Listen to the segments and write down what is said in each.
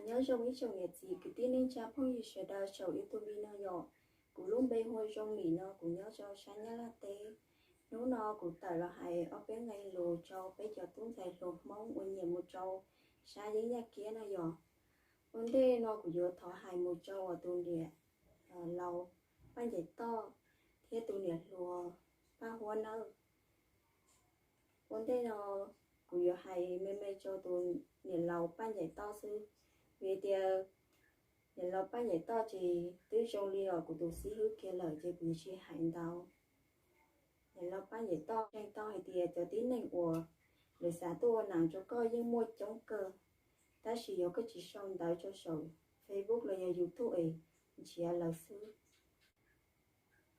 Nyob zoo ib tsoom niam txiv kwv tij neej tsa phooj ywg sawv daws saum YouTube no yom. Kuv lub npe hu ua Zoo Lim no, kuv nyob rau sab Nyab Laj teb. Hnub no kuv tawm los hais ob peb nqe lus rau peb cov tub ntxhais hluas Hmoob uas nyiam mus rau sab yeeb yaj kiab no yom. Ua ntej no kuv yuav thov hais mus rau uas tus niam laus Paj Ncaim Toj thiab tus niam hluas Paj Huab nawb. Ua ntej no kuv yuav hais me me rau tus niam laus Paj Ncaim Toj xwb, vim tias niam laus Paj Ncaim Toj ces twb zoo li os kuv tus xib hwb kiag lawm ces kuv yuav tsis hais ntau. Niam laus Paj Ncaim Toj tseem tau hais tias cov tib neeg uas lawv xav tuaj ua nam rau koj yeej muaj coob kawg, tab sis yog koj tsis sau ntawv rau saum Facebook los yog YouTube es nrhiav lawv xwb.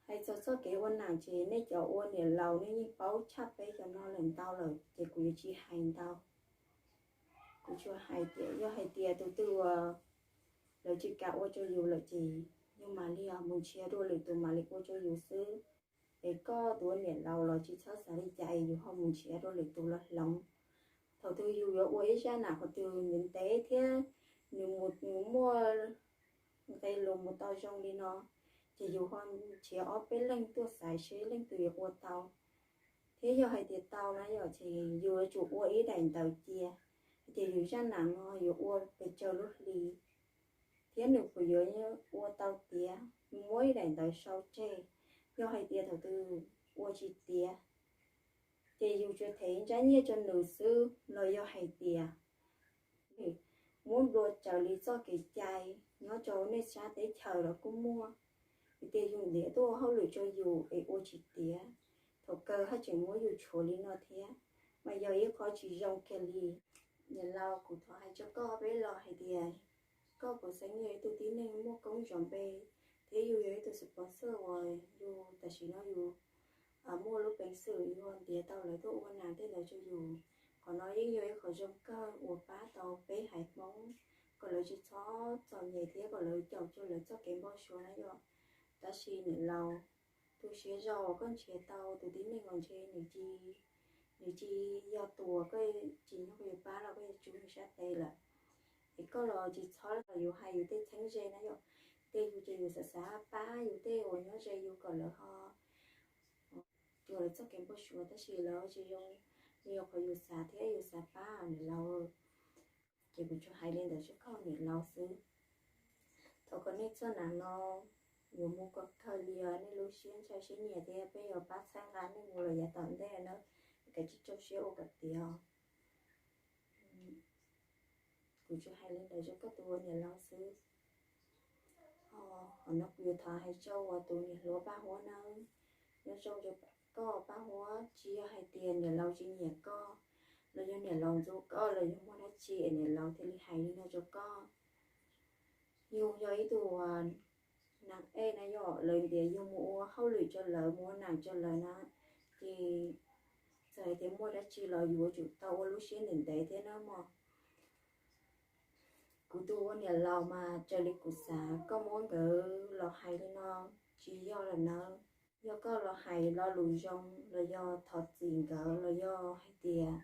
Hais txog txoj kev ua nam ces nej cov ua niam laus nej yeej paub tshaj peb cov no lawm ntau lawm ces kuv yuav tsis hais ntau. Kuv tsuas hais tias yog hais tias tus twg uas lawv tsis kam ua rau yus lawm ces yus mam li mus nrhiav dua lwm tus mam li ua rau yus xwb. Es koj tus ua niam laus los tsis txhob xav li cas es yus ho mus nrhiav dua lwm tus los hloov. Thaum twg yus yuav ua ib zaj nam qhov twg ntev ntev thiab nws mus muaj nqe lus mus tau zoo li no, ces yus ho nrhiav ob peb leeg tuaj xaiv seb leej twg yuav ua tau. Thiab yog hais tias tau na yom ces yus yuav tsum ua ib daim ntawv cia hais tias yus zaj nam no yuav ua pes tsawg lub hli thiab nws puas yuav ua tau tiav, muab ib daim ntawv sau tseg. Yog hais tias thaum twg ua tsis tiav ces yus tsuas them ntsaj nyiaj rau nws xwb los yog hais tias muab nplua raws li txoj kev cai nyob rau nej sab teb chaws los kuj muaj. Vim tias yus ntiav tuaj ua hauj lwm rau yus es ua tsis tiav, thaum kawg haj tseem muab yus tshuav li no thiab, mas yog ib qho tsis zoo kiag li. Niam laus, kuv thov hais rau koj peb los hais tias koj puas xeeb yog ib tug tib neeg muaj koob zov npe, thiab yus yog ib tug sponsor uas yus tam sim no yus muaj lub peev xwm yus ntiav tau lawv tuaj ua nas tej ntawd rau yus. Qhov no yeej yog ib qho zoo kawg uas pab tau peb haiv Hmoob kom lawv tsis txhob txom nyem thiab kom lawv caum cuag lawv txoj kev npau suav na yom. Tab sis niam laus, tu siab zog uas koj nrhiav tau tus tib neeg uas ntshe nws tsis, nws tsis yog tus uas koj tsim nyog koj yuav pab los koj yuav tsum nws sab tes lawm. Es koj los tsis txhob los yus hais yus tej txheeb ze na yom. Tej yus ces yus xav xav pab yus tej uas nyob ze yus kom lawv ho cuag lawv txoj kev npau suav tab sis lawv tsis zoo li qhov yus xav thiab yus xav pab niam laus. Ces kuv tsuas hais li ntawd rau koj niam laus xwb. Thov kom nej txoj nam no yuav mus kom kawg li os, nej lub siab ntshaw siab nyiam thiab peb yuav pab txhawb nqa nej mus los yav tom ntej na. Kav tsij rau siab ua kom tiav os. Kuv tsuas hais li ntawd rau koj tus ua niam laus xwb. Ho qhov no kuv yuav thov hais rau uas tus niam hluas Paj Huab nawb, nyob zoo rau koj Paj Huab, tsis yog hais tias niam laus tsis nyiam koj los yog niam laus ntxub koj los yog muaj dab tsi es niam laus thiaj li hais li no rau koj. Yus yog ib tug nam ej na yom, lawv tias yus mus ua hauj lwm rau lawv, mus ua nam rau lawv na, ces txawm hais tias muaj dab tsi los yus yuav tsum tau ua lub siab ntev ntev thiab na mog. Kuv tus ua niam laus mas raws li kuv xav koj muab nkawd los hais li no tsis yog lawm nawb. Yog koj los hais lo lus zoo los yog thov txim nkawd los yog hais tias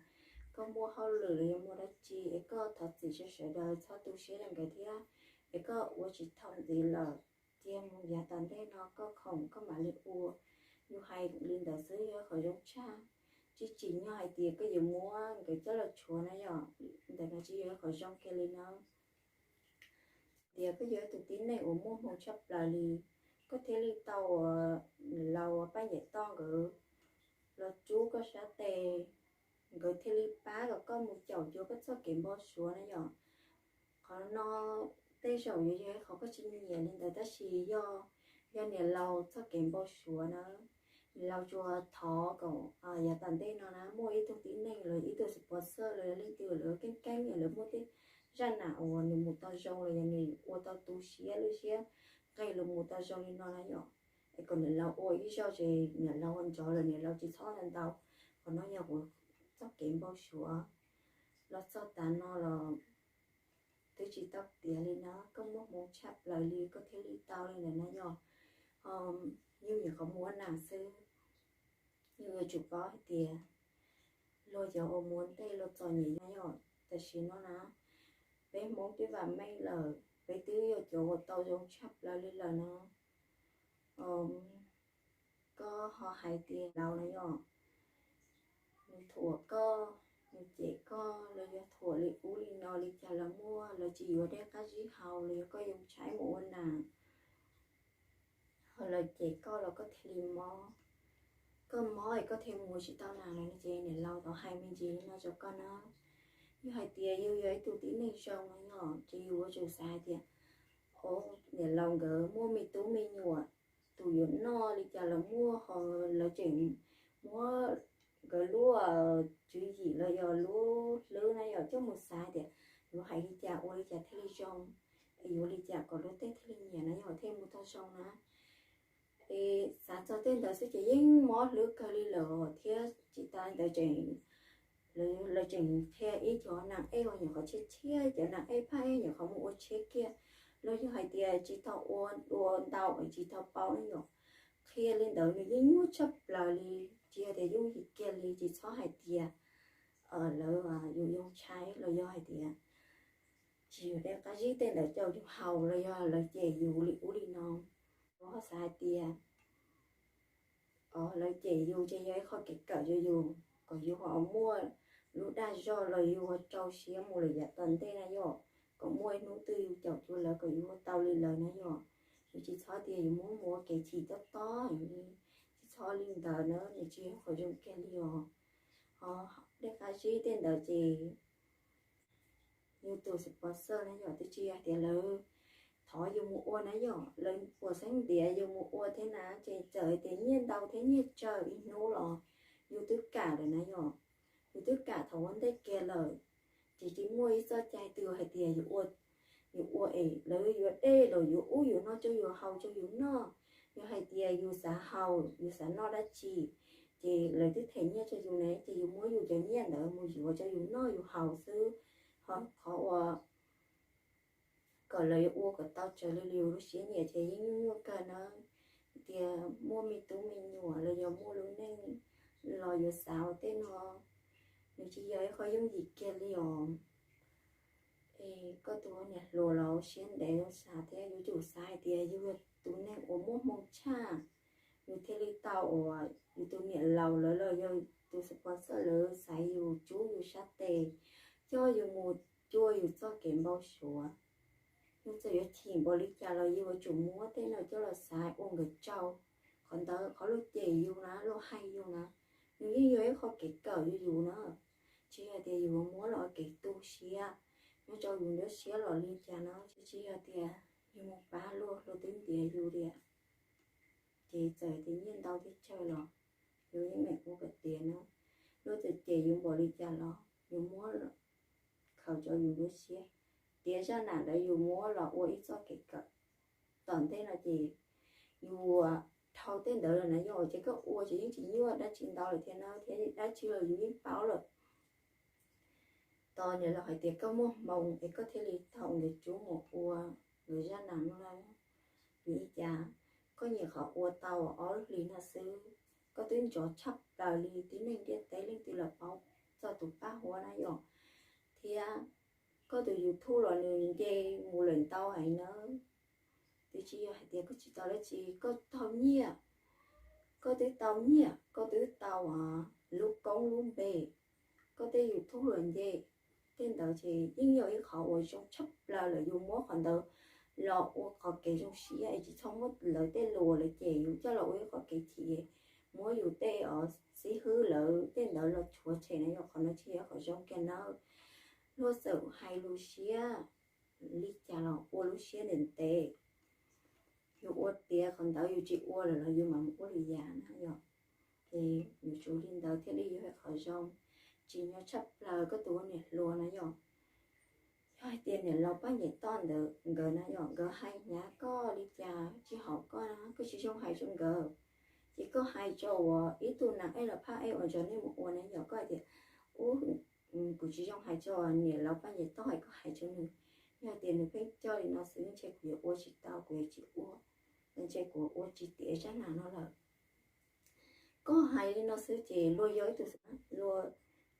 koj muaj hauj lwm los yog muaj dab tsi es koj thov txim rau sawv daws txhob tu siab rau nkawd thiab, es koj ua tsis tau ntxiv lawm, cia mus yav tom ntej no koj khoom koj mam li ua. Yus hais li ntawd xwb yog qhov zoo tshaj, tsis tsim nyog hais tias koj yuav muab nkawd coj los tshuav na yom, ntawm no tsis yog qhov zoo kiag li na. Tias koj yog ib tug tib neeg uas muaj hmoo tshaj plaws li, koj thiaj li tau uas laus uas Paj Ncaim Toj nkawd los rub koj sab tes, nkawd thiaj li pab kom koj mus caum cuag koj txoj kev npau suav na yom. Qhov no tej zaum yuav yog qhov koj tsis nyiam li ntawd tab sis yog, yog niam laus txoj kev npau suav na. Niam laus tsuas thov kom yav tom ntej no na muaj ib tug tib neeg los ib tug sponsor los leej twg lawv keej keej lawv muaj tej zaj nam uas nws mus tau zoo los yog nws ua tau tu siab lub siab nqis los mus tau zoo li no na yom, es kom niam laus ua ib zaug ces niam laus ua nrov lawm niam laus tsis txhob ntau. Qhov no yog kuv txoj kev npau suav los txog tav no los twb tsis tau tiav li na, koj muaj hmoo tshaj plaws li koj thiaj li tau li ntawd na yom. Yus nyuam qhuav mus ua nam xwb, yus yuav tsum paub hais tias luag cov uas mus ua ntej luag txom nyem na yom. Tam sim no na peb Hmoob twb vam meej lawm, peb twb yog cov uas tau zoo tshaj plaws li lawm no. Koj ho hais tias laus no yog nws thuam koj, nws cem koj los yog thuam li ub li no li cas los muaj, lawv tsis yuav dej qab zib haus los yog koj yoo tshaib mus ua nas, ho lawv cem koj los koj thiaj li mob. Koj mob es koj thiaj mus tsis tau nas lawm no ces niam laus tau hais me ntsis li no rau koj na. Yog hais tias yus yog ib tug tib neeg zoo no yog ces yus yuav tsum xav hais tias, o, niam laus nkawd muaj me tub me nyuam, tus yuav noj li cas los muaj, ho lawv tseem muab nkawd lub tswv yim los yog lub hlwb na yog coj mus xav tias yuav hais li cas ua li cas thiaj li zoo, es yuav li cas kom luag tej thiaj li nyiam na yog thiaj mus tau zoo na. Es xav txog tej ntawd xwb ces yeej mob hlwb kawg li lawm thiab tsis tas ntawd tseem, lawv tseem qhia ib cov nas ej uas nyuam qhuav tshiab tshiab, cov nas ej phaj ej nyuam qhuav mus ua tshiab kiag, los yog hais tias tsis tau ua dua ntau es tsis tau paub na yom. Qhia li ntawd nws yeej nyuaj tshaj plaws li, tsis yog tias yooj yim kiag li, tsis txhob hais tias lawv yus yoo tshaib los yog hais tias tsis yog dej qab zib tej ntawd rau yus haus los yog lawv cem yus li ub li no. Yus ho xav hais tias lawv cem yus ces yog ib qho kev kawm rau yus kom yus ho muaj lub dag zog los yus ho rau siab mus lawm yav tom ntej na yom, kom muaj ib hnub twg yus caum cuag lawv kom yus ua tau li lawv na yom. Yus tsis txhob tias yus muab mus ua kev chim tob tob, tsis txhob li ntawd na, nws tsis yog qhov zoo kiag li os. Ho dej qab zib tej ntawd ces yus tus sponsor na yom, twb tsis yog tias lawv thov yus mus ua na yom, lawv puas xeeb ntiav yus mus ua thiab na, ces txawm tias nyiaj ntau thiab nyiaj tsawg ib hnub los yus twb kam lawm na yom. Yus twb kam thaum ua ntej kiag lawm, ces tsis muaj ib txoj cai twg hais tias yus ua, yus ua es lawv yuav dej los yuav ub yuav no rau yus haus rau yus noj. Yog hais tias yus xav haus yus xav noj dab tsi, ces lawv twb them nyiaj rau yus ne, ces yus muab yus cov nyiaj ntawd mus yuav rau yus noj yus haus xwb. Ho qhov uas kom lawv yuav ua kom tau raws li yus lub siab nyiam ces yeej nyuaj nyuaj kawg na. Tias muaj me tub me nyuam los yog muaj lub neej los yuav xav ua tej no, nws tsis yog ib qho yooj yim kiag li os. Es koj tus niam hluas los siab ntev xav thiab yuav tsum xav hais tias yus yog tus neeg uas muaj hmoo tshaj, yus thiaj li tau uas yus tus niam laus lawv los yog tus sponsor lawv xaiv yus, tsub yus sab tes, coj yus mus cuag yus txoj kev npau suav. Yus txawm yuav chim npaum li cas los yus yuav tsum muab tej no coj los xaiv ua nkawd tsaug. Qhov ntawd qhov luag cem yus na, luag hais yus na, nws yeej yog ib qho kev kawm rau yus na. Tsis yog tias yus muab los ua kev tu siab nyob rau yus lub siab los li cas na. Tsis yog tias yus mus pab luag, luag twb ntiav yus tias, ces txawm tias nyiaj ntau thiab tsawg los yus yeej meem ua kom tiav na. Luag txawm cem yus npaum li cas los yus muab khaws rau yus lub siab. Tiav zaj nam ntawd yus muab los ua ib txoj kev kawm tom ntej no ces yus dhau tej ntawd lawm na yom, ces koj ua ces yeej tsis nyuaj dab tsi ntau lawm thiab na, thiab dab tsi los yus yeej paub lawm. Tos niam laus hais tias koj muaj hmoo es koj thiaj li tau nkawd tsub mus ua nkawd zaj nam no lauj. Vim li cas? Koj nyuam qhuav ua tau ob lub hlis no xwb, koj twb nrov tshaj plaws li tib neeg ntiaj teb leej twg los paub txog tus Paj Huab na yom. Thiab koj tus YouTube los nws nce mus lawm ntau heev na. Twb tsis yog hais tias koj tsis tau dab tsi, koj tau nyiaj, koj twb tau nyiaj, koj twb tau lub koob lub npe, koj tej YouTube los nce, tej ntawd ces yeej yog ib qhov uas zoo tshaj plaws lawm. Yus muab qhov ntawd los ua qhov kev zoo siab es tsis txhob muab lawv tej lus uas lawv cem yus coj los ua ib qhov kev chim, muab yus tej os xib hwb lawv tej ntawd los rhuav tshem na yom. Qhov no tsis yog qhov zoo kiag nawb. Luag txawm hais lus siab li cas los ua lub siab ntev ntev. Yus ua tiav qhov ntawd, yus tsis ua lawm los yus mam mus ua lwm yam na yom. Ces yuav tsum li ntawd thiaj li yog qhov zoo. Tsim nyog tshaj plaws koj tus ua niam hluas na yom. Yog hais tias niam laus Paj Nyem Toj ntawd nkawd na yom, nkawd hais hnyav koj li cas tsis haum koj na, koj tsis zoo hais rau nkawd, ces koj hais rau uas ib tug nam ej los phaj ej uas nrog nej mus ua na yom. Koj hais tias, ub, kuv tsis zoo hais rau niam laus Paj Nyem Toj, koj hais rau nws, yog tias nws pheej coj li no xwb ntshe kuv yuav ua tsis tau, kuv yuav tsis ua, ntshe kuv ua tsis tiav zaj nam no lawm. Koj hais li no xwb ces luag yog ib tug, luag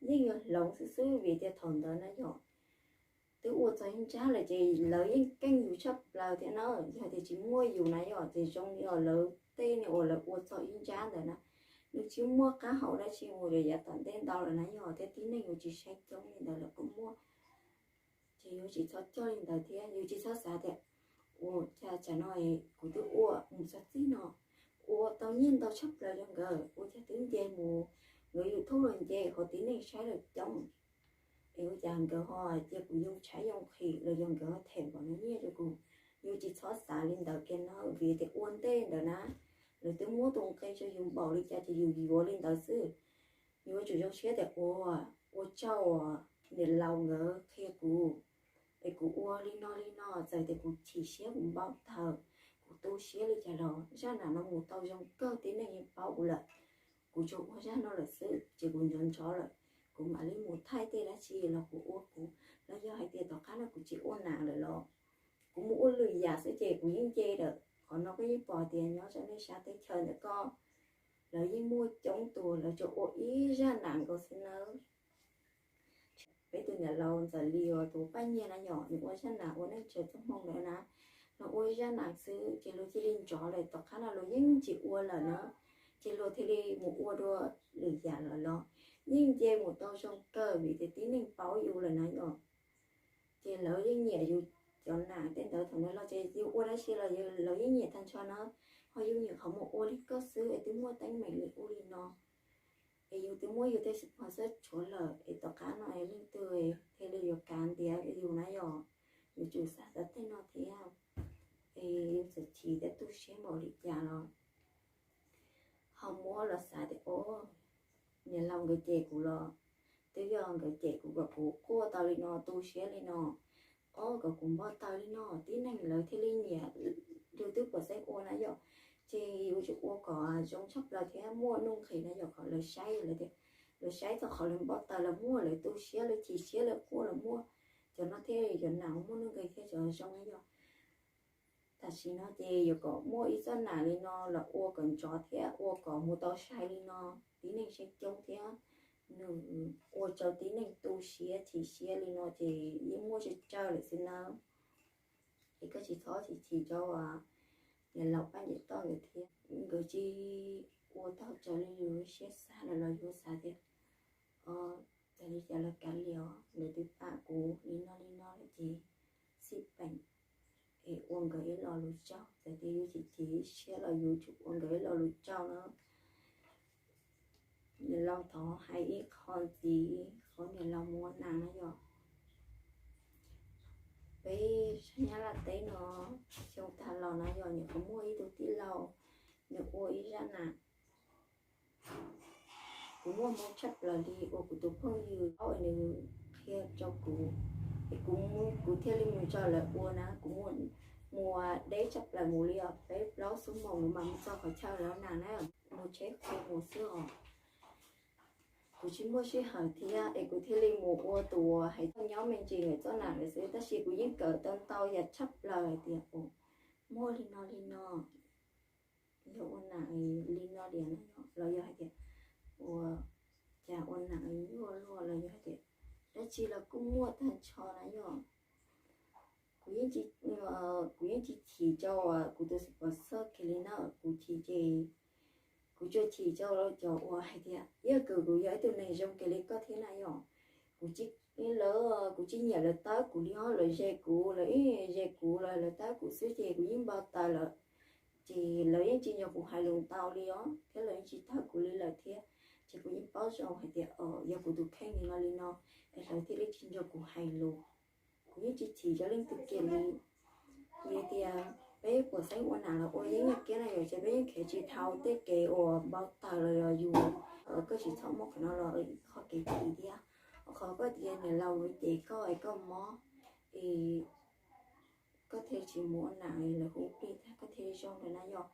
yeej yuav hloov xwb xwb vim tias thaum ntawd na yom, twb ua txog ib nrab lawm ces lawv yeej keej yus tshaj plaws thiab na. Yog tias tsis muaj yus na yom, ces zoo li os lawv tej niag uas lawv ua txog ib nrab ntawd na, nws tsis muaj qab hau dab tsi mus rau yav tom ntej ntau lawm na yom, thiab tib neeg yuav tsis saib coob li ntawd lawv kuj muaj. Ces yus tsis txhob coj li ntawd thiab yus tsis txhob xav tias ua cas tsam no kuv twb ua mus txog txij no, ua tau nyiaj ntau tshaj plaws rau nkawd, ua cas twb nce mus, nkawd YouTube los nce, ho tib neeg saib lawm coob, es ua cas nkawd ho cia kuv yoo tshaib yoo nqhis los yog nkawd ho them npaum no nyiaj rau kuv. Yus tsis txhob xav li ntawd kiag no, vim tias ua ntej ntawd na, lawv twb muab tus nqi rau yus npaum li cas ces yus yuav li ntawd xwb. Yuav tsum zoo siab tias ua, ua tsaug niam laus nkawd qhia kuv, es kuv ua li no li no, txawm tias kuv chim siab kuv npau taws, kuv tu siab li cas los zaj nam no mus tau zoo kawg tib neeg yeej paub kuv lawm. Kuv tsuas ua zaj no lawm xwb ces kuv nco ntsoov lawm, kuv mam li mus thaij tej dab tsi los kuv ua kuv, los yog hais tias tom qab no kuv tsis ua nam lawm los kuv mus ua lwm yam xwb ces kuv yeej nce lawm. Qhov no koj yeej pom tias nyob rau nej sab teb chaws ntawm koj, lawv yeej muaj coob tus lawv tsuas ua ib zaj nam nkaus xwb nawb. Peb tus niam laus Ntxawm Lis uas tus paj nyiag na yom, nws ua zaj nam ua neej tsa txoj hmoo ntawd na, los ua ib zaj nam xwb ces luag cia li nrov lawm, tom qab no luag yeej tsis ua lawm na, ces luag thiaj li mus ua dua lwm yam lawm los yeej nce mus tau zoo kawg vim tias tib neeg paub yus lawm na yom. Ces lawv yeej nyiam yus cov nam tej ntawd thaum ntawd los ces yus ua dab tsi los lawv yeej nyiam tag nrho na. Ho yus nyiam qhov mus ua li koj xwb es twb muaj teeb meem li ub li no, es yus twb muab yus tej sponsor tshuav lawm es tom qab no es leej twg thiaj li yuav kav ntiav yus na yom. Yuav tsum xav xav tej no thiab, es yus txawm chim thiab tu siab npaum li cas los ho muab los xav tias o, niam laus nkawd cem kuv los twb yog nkawd cem kuv kom kuv quaj tau li no tu siab li no, ob kom kuv npau taws li no tib neeg lawv thiaj li nyiam. Yus twb puas xeeb ua na yom, ces yuav tsum ua kom zoo tshaj plaws thiab muaj nuj nqis na yom, kom lawv saib lawv tias, lawv saib txog qhov lawv npau taws los muaj, lawv tu siab lawv chim siab lawv quaj los muaj, cov no thiaj cov nam muaj nuj nqis thiab cov zoo na yom. Tam sim no ces yuav kom muaj ib txoj nam li no los ua kom nrov thiab ua kom mus tau sai li no, tib neeg saib coob thiab nws ua rau tib neeg tu siab chim siab li no ces yeej muaj tsawg tsawg lawm xwb nawb. Es koj tsis txhob chim chim rau niam laus Paj Nyiam Toj nkawd thiab, nkawd tsis ua tau raws li yus siab xav lawm los yus xav tias, o, cas li cas los kav liam os, nkawd twb pam kuv li no li no lawm ces xij peem es ua nkawd ib lo lus tsaug, txawm tias yus chim chim siab los yuav tsum ua nkawd ib lo lus tsaug na. Niam laus thov hais ib qho ntxiv qhov niam laus mus ua nas na yom. Peb sab Nyab Laj teb no xyoo tag los na yom, nyuam qhuav muaj ib tug tij laug, nws ua ib zaj nas. Kuv muaj hmoo tshaj plaws li uas kuv tus phooj ywg paub es nws qhia rau kuv, es kuv, kuv thiaj li mus nrog lawv ua na. Kuv mus, mus deb tshaj plaws mus li os peb plaub xuab moos mus mas mus txog qhov chaw lawv nas na, mus tsheb qhua mus xwb os. Kuv tsis muaj sij hawm thiab es kuv thiaj li mus ua tus uas hais tias nyob me ntsis ntawm txoj nam lawm xwb, tab sis kuv yeej kawm tau ntau yam tshaj plaws hais tias, o, muaj li no li no, yog ua nam li no li no los yog hais tias ua cas ua nam nyuaj luaj los yog hais tias dab tsi los kuj muaj tag nrho na yom. Kuv yeej tsis, kuv yeej tsis chim rau kuv tus sponsor kiag li na, kuv chim ces kuv tsuas chim rau cov uas hais tias yog kws kuv yog ib tug neeg zoo kiag li koj thiab na yom. Kuv tsis, lawv, kuv tsis nyiam lawv tawb kuv li os, lawv ze kuv, lawv ib ze kuv los lawv tawb kuv xwb ces kuv yeej npau taws lawm. Ces lawv yeej tsis nco kuv hais lus ntau li os thiab lawv yeej tsis tawb kuv li lawm thiab. Ces kuv yeej paub zoo hais tias yog kuv tus kheej li no li no es lawv thiaj li tsis nco kuv hais lus. Kuv yeej tsis chim rau leej twg kiag li. Vim tias peb puas xeeb ua nam los ua yeeb nyiaj kiab na yom, ces peb yeej khev tsis dhau tej kev uas npau taws los yog yus. Koj tsis txhob muab qhov no los qhov kev chim thiab. Qhov koj tias niam laus cem koj es koj mob es koj thiaj tsis mus ua nam lawv hu plig tag koj thiaj zoo ntawd na yom.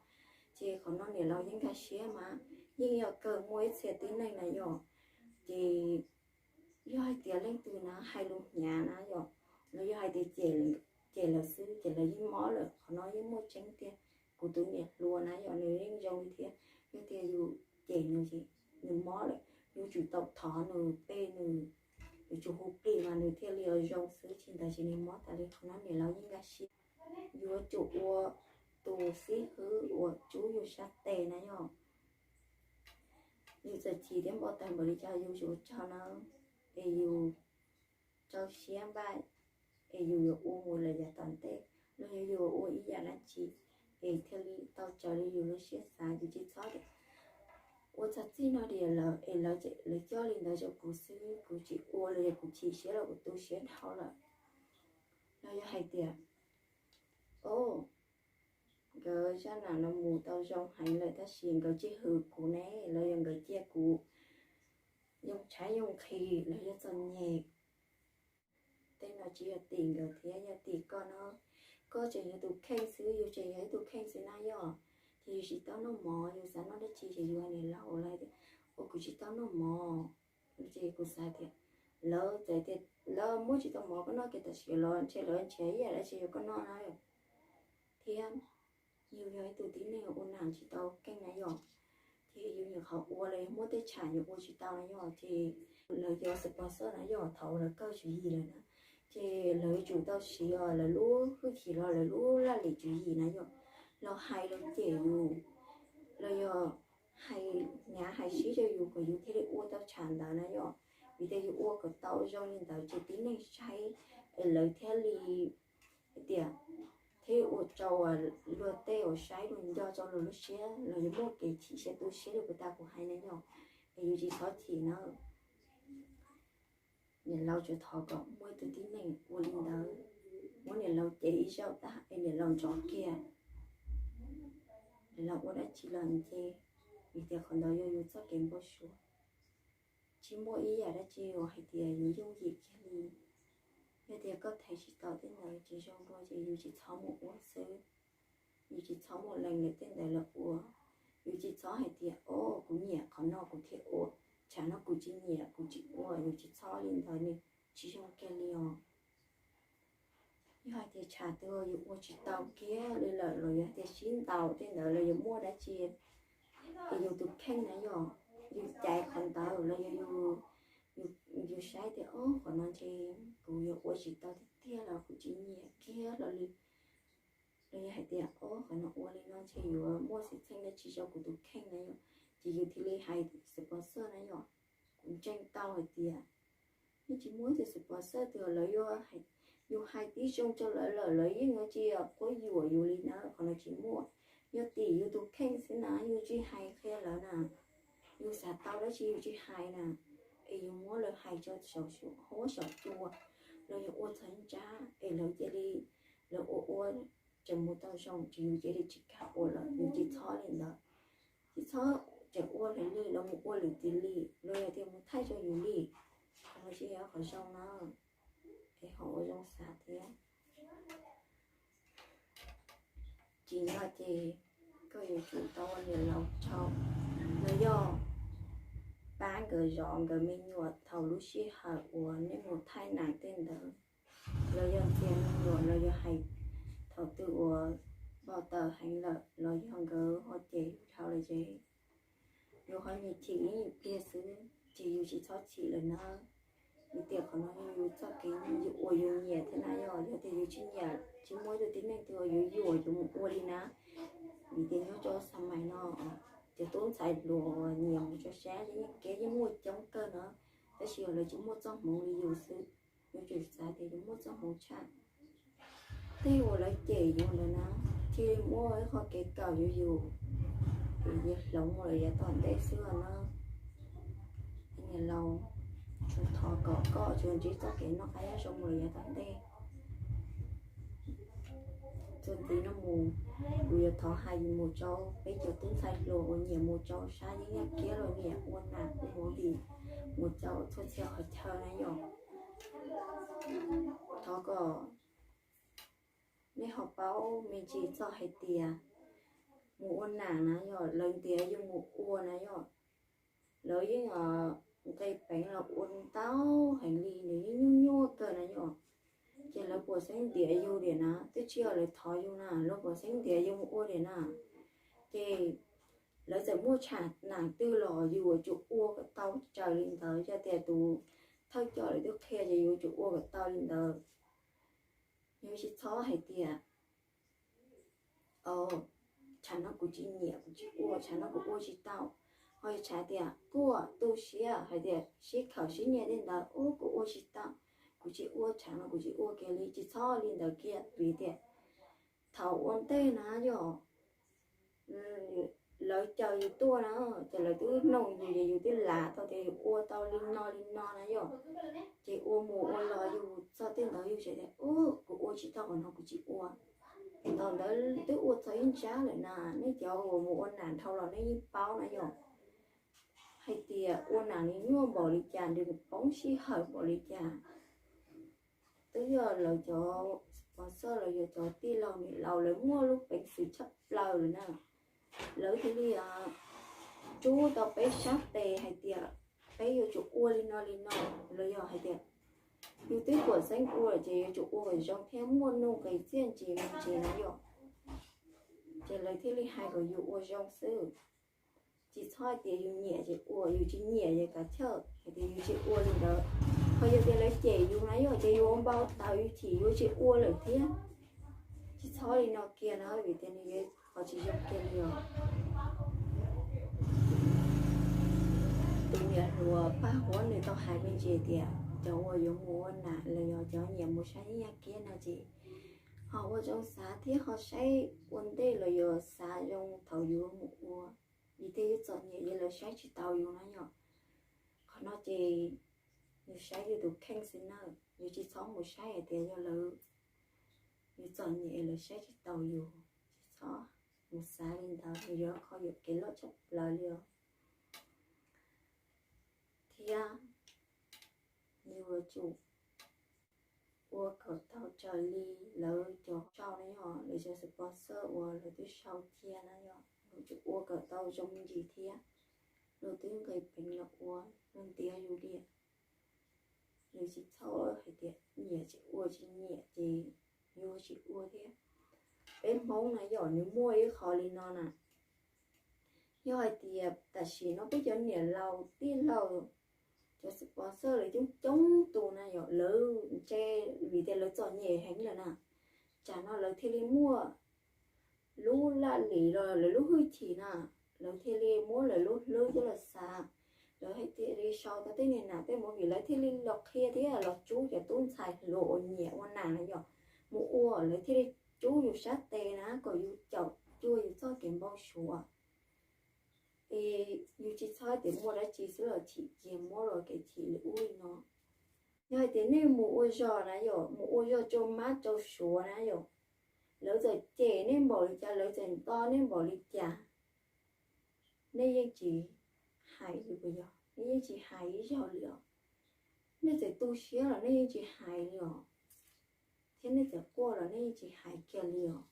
Ces qhov no niam laus yeej nkag siab mas yeej yog kawg muaj ib txhia tib neeg na yom. Ces yog hais tias leej twg na hais lus hnyav na yom, los yog hais tias cem lawv xwb ces lawv yeej mob lawm. Qhov no yeej muaj tseeb tiag. Kuv tus niam hluas na yom nws yeej zoo li thiab. Yog tias yus cem nws ces nws mob lawm, yus tsum tau thov nws pe nws yuav tsum hu plig mas nws thiaj li ua zoo xwb, tsis ntawd ces nws mob tas li. Qhov no niam laus yeej nkag siab, yuav tsum ua tus xib hwb uas tsub yus sab tes na yom. Yus txawm chim thiab npau taws npaum li cas yus yuav tsum tso na, es yus rau siab npaj, es yus yuav ua mus lawm yav tom ntej, los yog yus ua ib yam dab tsi es thiaj li tau raws li yus lub siab xav. Yus tsis txhob tias ua txog txij no diam lawm es lawv coj li ntawd rau kuv xwb, kuv tsis ua los yog kuv chim siab los kuv tu siab dhau lawm. Los yog hais tias, o, nkawd zaj nam no mus tau zoo heev lawm tab sis nkawd tsis hwm kuv ne, los yog nkawd cia kuv yoo tshaib yoo nqhis los yog txom nyem. Tej no tsis yog tim nkawd thiab, yog tim koj no, koj tseem yog tus kheej xwb, yus tseem yog ib tug kheej xwb na yom. Ces yus tsis tau noj mov, yus xav noj dab tsi ces yus hais niam laus lawv tias, ua kuv tsis tau noj mov. Ces kuv xav tias lawv txawm tias lawv muab tsis tau mov koj noj kiag tam sim los ntshe lawv nrhiav ib yam dab tsi rau koj noj na. Thiab yus yog ib tug tib neeg ua nam tsis tau keej na yom, ces yus nyuam qhuav ua los yog muab tej tsham yus ua tsis tau na yom, ces lawv cov sponsor na yom, thaum lawv kawg tswv yim lawm na, ces lawv yuav tsum tau siv lawv lub hwj chim los lawv lub laj lim tswv yim na yom, los hais los cem yus, los yog hais hnyav hais sib rau yus kom yus thiaj li ua tau tsham ntawd na yom. Vim tias yus ua kom tau zoo li ntawd ces tib neeg saib es lawv thiaj li hais tias, thiaj ua rau luag tej uas saib luag nco rau luag lub siab los yuav muaj kev chim siab tu siab li puag ta kuv hais na yom. Es yus tsis txhob chim na. Niam laus tsuas thov kom muaj ib tug tib neeg ua li ntawd, muab niam laus cev ib zaug tag es niam laus nrov kiag, niam laus ua dab tsi los nce, vim tias qhov ntawd yog yus txoj kev npau suav. Tsis muaj ib yam dab tsi uas hais tias yus yooj yim kiag li. Yog tias koj thev tsis tau tej ntawd tsis zoo dua ces yus tsis txhob mus ua xwb. Yus tsis txhob mus lees lawv tej ntawd los ua. Yus tsis txhob hais tias, o, kuv nyiam qhov no kuv thiaj ua, tsam no kuv tsis nyiam kuv tsis ua. Yus tsis txhob li ntawd, nws tsis zoo kiag li os. Yog hais tias tsam twg yus ua tsis tau kiag li lawm los yog hais tias sib ntaus tej ntawd los yog muaj dab tsi es yus tus kheej na yom, yus caiv qhov ntawd los yog yus saib tias, o, qhov no ntshe kuv yuav ua tsis tau tiag tiag los kuv tsis nyiam kiag los li, los yog hais tias, o, qhov no ua li no ntshe yuav muaj xwm txheej dab tsi rau kuv tus kheej na yom, ces yus thiaj li hais sponsor na yom. Kuv ntseeg tau hais tias yeej tsis muaj ib tug sponsor twg lawv yuav, yus hais tib zoo rau lawv lawm lawv yeej yuav tsis quab yuam yus li na, qhov no tsis muaj. Yog tim yus tus kheej xwb na, yus tsis hais qhia lawv na. Yus xav tau dab tsi yus tsis hais na, es yus muab lawv hais rau saum huab saum cua, los yog ua txhav ntsab es lawv cia li, lawv ua ua tseem mus tau zoo ces yus cia li tsis kam ua lawm, yus tsis txhob li ntawd. Tsis txhob tseem ua lwm li los mus ua lwm tim li, los yog tias mus thaij rau yus li, qhov no tsis yog qhov zoo na, es ho ua zoo xav thiab. Tsim nyog ces koj yuav tsum tau ua niam laus tshau, los yog pab nkawd zov nkawd me nyuam thaum lub sij hawm uas nej mus thaij nam tej ntawd, los yog ntxias me nyuam los yog hais thaum twg uas npau taws heev lawm los yog nkawd ho cem yus dhau lawm ces yus ho nyiam chim ib nyuag pliag xwb ces yus tsis txhob chim lawm na. Vim tias qhov no yog yus txoj kev uas yus nyiam thiab na, yog, yog tias yus tsis nyiam tsis muaj ib tug tib neeg twg uas yuav yuam yus mus ua li na. Vim tias nyob rau xab mais no, cov tub ntxhais hluas uas nyiam mus tso sab yeej kiag yeej muaj coob kawg na, tab sis lawv tsis muaj txoj hmoov li yus xwb. Yuav tsum xav tias yus muaj txoj hmoov tshaj. Tej uas lawv cem yus ntawd na, thiaj muaj ib qho kev kawm yuav yus, es yuav hloov mus lawm yav tom ntej xwb os na. Niam laus tsuas thov kom koj tsuas ntsib txoj kev noj qab nyob zoo mus lawm yav tom ntej. Txuas ntxiv no mus, kuv yuav thov hais mus rau peb cov tub ntxhais hluas uas nyiam mus tso sab yeeb yaj kiab los nyiam ua nam ua movie mus rau txhua txhia qhov chaw na yom. Thov kom nej ho paub me ntsis txog hais tias mus ua nam na yom, lawv ntiav yus mus ua na yom, lawv yeej nqe peev los ua ntau heev li, nws yeej nyuaj nyuaj kawg na yom. Ces lawv puas xeeb ntiav yus diam na, twb tsis yog lawv thov yus na, lawv puas xeeb ntiav yus mus ua diam na. Ces lawv txawm muaj tsham nam twg los yus yuav tsum ua kom tau raws li ntawd. Yog tias tus thawj coj lawv twb qhia ces yuav tsum ua kom tau li ntawd. Yuav tsis txhob hais tias, tshav no kuv tsis nyiam, kuv tsis ua, tshav no kuv ua tsis tau. Ho yog tshav tias kuj tu siab hais tias sib khawm sib nyiam tej ntawd, ub, kuv ua tsis tau, kuv tsis ua, tshav no kuv tsis ua kiag li, tsis txhob li ntawd kiag, vim tias thaum ua ntej na yog lawv caw yus tuaj na, ces lawv twb noog yus ces yus twb lav tau tias yus ua tau li no li no na yom. Ces ua mus ua los yus txog tej ntawd yus tseem tias, ub, kuv ua tsis tau, qhov no kuv tsis ua. Thaum ntawd twb ua txog ib ntsab lawm na, nej cov uas mus ua nam dhau los nej yeej paub na yom, hais tias ua nam nws nyuaj npaum li cas, nws poob sij hawm npaum li cas. Twb yog lawv cov sponsor los yog cov tij laug niam laus lawv muaj lub peev xwm tshaj plaws lawm na, lawv thiaj li tsub tau peb sab tes hais tias peb yuav tsum ua li no li no, los yog hais tias yus twb puam xeeb ua ces yuav tsum ua kom zoo thiab muaj nuj nqis txiaj ntsig me ntsis na yom. Ces lawv thiaj li hais kom yus ua zoo xwb, tsis txhob hais tias yus nyiam ces ua, yus tsis nyiam ces kav chawj, hais tias yus tsis ua li ntawd. Ho yog tias lawv cem yus na yom, ces yus ua npau taws yus chim, yus tsis ua lawm thiab. Tsis txhob li no kiag na, vim tias nws yuav qhov tsis zoo kiag li os. Tus niam hluas Paj Huab nws tau hais me ntsis tias cov uas yuav mus ua nam los yog cov nyiam mus saib nyaj kiab no ces ho ua zoo xav thiab ho saib ua ntej los yog xav zoo thaum yuav mus ua, vim tias yus txom nyem ces lawv saib tsis taus yus na yom. Qhov no ces yus saib yus tus kheej xwb na, yus tsis txhob mus saib hais tias yog lawv, yus txom nyem lawv saib tsis taus yus, tsis txhob mus xav li ntawd, nws yog qhov yuam kev loj tshaj plaws li os. Thiab yus yuav tsum ua kom tau raws li lawv cov sau na yom, lawv cov sponsor uas lawv twb sau cia na yom, yuav tsum ua kom tau zoo me ntsis thiab. Luag twb nqis peev los ua, luag ntiav yus diam, yus tsis txhob hais tias nyiam tsis ua, tsis nyiam ces yus tsis ua thiab. Peb Hmoob na yom, nws muaj ib qho li no na, yog hais tias tam sim no peb cov niam laus tij laug, cov sponsor lawv coob coob tus na yom, lawv ntse vim tias lawv txom nyem heev lawm na, tsam no lawv thiaj li muaj lub laj lim los lawv lub hwj chim na, lawv thiaj li muab lawv lub hlwb coj los xav, lawv thiaj li sau tau tej niag nam tej mus vim lawv thiaj li los qhia thiab los tsub cov tub ntxhais hluas uas nyiam ua nam na yom, mus ua, lawv thiaj li tsub yus sab tes na kom yus caum cuag yus txoj kev npau suav. Es yus tsis txhob tias muaj dab tsi xwb los chim kiag muab los kev chim li ub li no. Yog hais tias nej mus ua zog na yom, mus ua zog tsau mab tsau suav na yom, lawv txawm cem nej npaum li cas, lawv txawm nto nej npaum li cas, nej yeej tsis hais li puas yog? Nej yeej tsis hais ib zaug li os. Nej txawm tu siab los nej yeej tsis hais li os, thiab nej txawm quaj los nej yeej tsis hais kiag li os.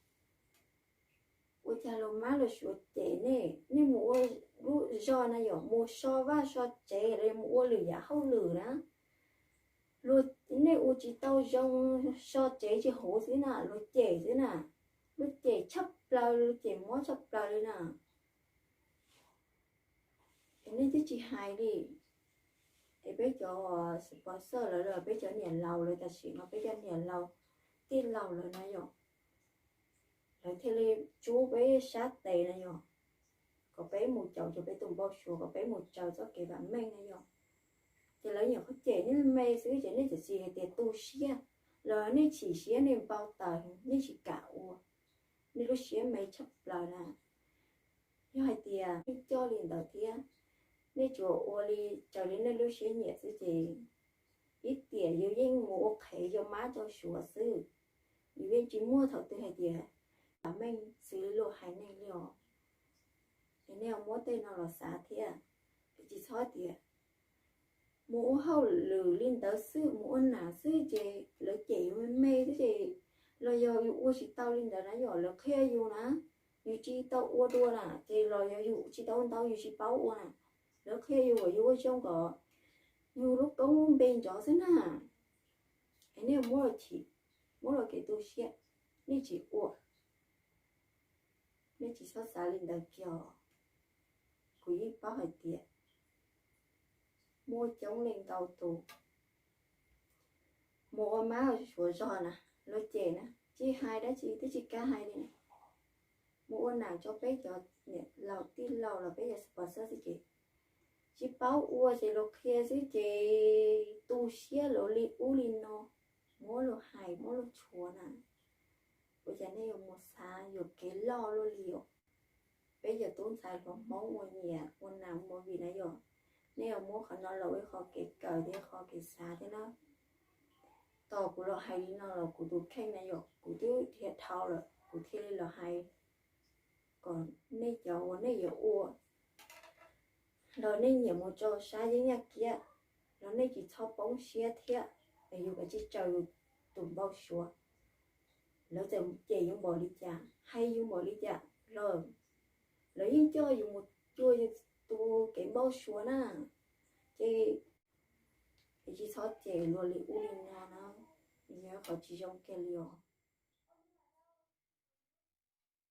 Ua cas los mab los suav cem nej, nej mus ua lub zog na yom, mus so vaj so tsev los yog mus ua lwm yam hauj lwm na, luag, nej ua tsis tau zoo, so tsev tsis huv xwb na, luag cem xwb na, luag cem tshaj plaws, luag cem mob tshaj plaws li na. Es nej twb tsis hais li. Es peb cov sponsor lawv, peb cov niam laus lawv tam sim no, peb cov niam laus tij laug lawv na yom, lawv thiaj li tsub peb sab tes na yom, kom peb mus caum cuag peb tus npau suav, kom peb mus raws txoj kev vam meej na yom. Ces lawv nyuam qhuav cem nej me xwb ces nej txawm tsis hais tias tu siab, los nej chim siab nej npau taws nej tsis kam ua, nej lub siab me tshaj plaws na. Yog hais tias nej coj li ntawd thiab, nej tsuas ua li raws li nej lub siab nyiam xwb ces ib tiam yus yeej mus ua qhev cau mab cau suav xwb, yus yeej tsis muaj thaum twg hais tias vam meej xws li luag hais nej li os. Es nej muab tej no los xav thiab, tsis txhob tias mus ua hauj lwm li ntawd xwb, mus ua nam xwb ces lawv cem yus me me xwb ces, los yog yus ua tsis tau li ntawd na yom, lawv qhia yus na, yus tsis tau ua dua na ces los yog yus tsis tau ntau, yus tsis paub ua na, lawv qhia yus kom yus ua zoo kom yus lub koob lub npe nrov xwb na. Es nej muab los chim, muab los kev tu siab, nej tsis ua, nej tsis txhob xav li ntawd kiag. Kuv yeej paub hais tias muaj coob leej ntau tus Mus ua mab ua suav zog na, luag cem na, tsis hais dab tsi twb tsis kam hais li. Mus ua nam tso peb cov niam laus tij laus los peb cov sponsor xwb ces tsis paub ua ces luag qhia xwb ces tu siab luag li ub li no, muab luag hais muab luag tshuav na. Ua cas nej yuav mus xav yuam kev loj luaj li os? Peb cov tub ntxhais hluas Hmoob ua nyiam ua nam ua movie na yom, nej yuav muab qhov no los ua ib qho kev kawm thiab qhov kev xav thiab na. Tos kuv los hais li no los kuv tus kheej na yom, kuv twb dhia dhau lawm kuv thiaj li los hais kom nej cov uas nej yuav ua los nej nyiam mus tso sab yeeb yaj kiab los nej tsis txhob poob siab thiab, es yus kav tsij tsaws yus tus npau suav. Lawv txawm cem yus npaum li cas, hais yus npaum li cas los lawv yeej coj yus mus cuag yus tus kev npau suav na. Ces tsis txhob cem luag li ub li no na, yog qhov tsis zoo kiag li os.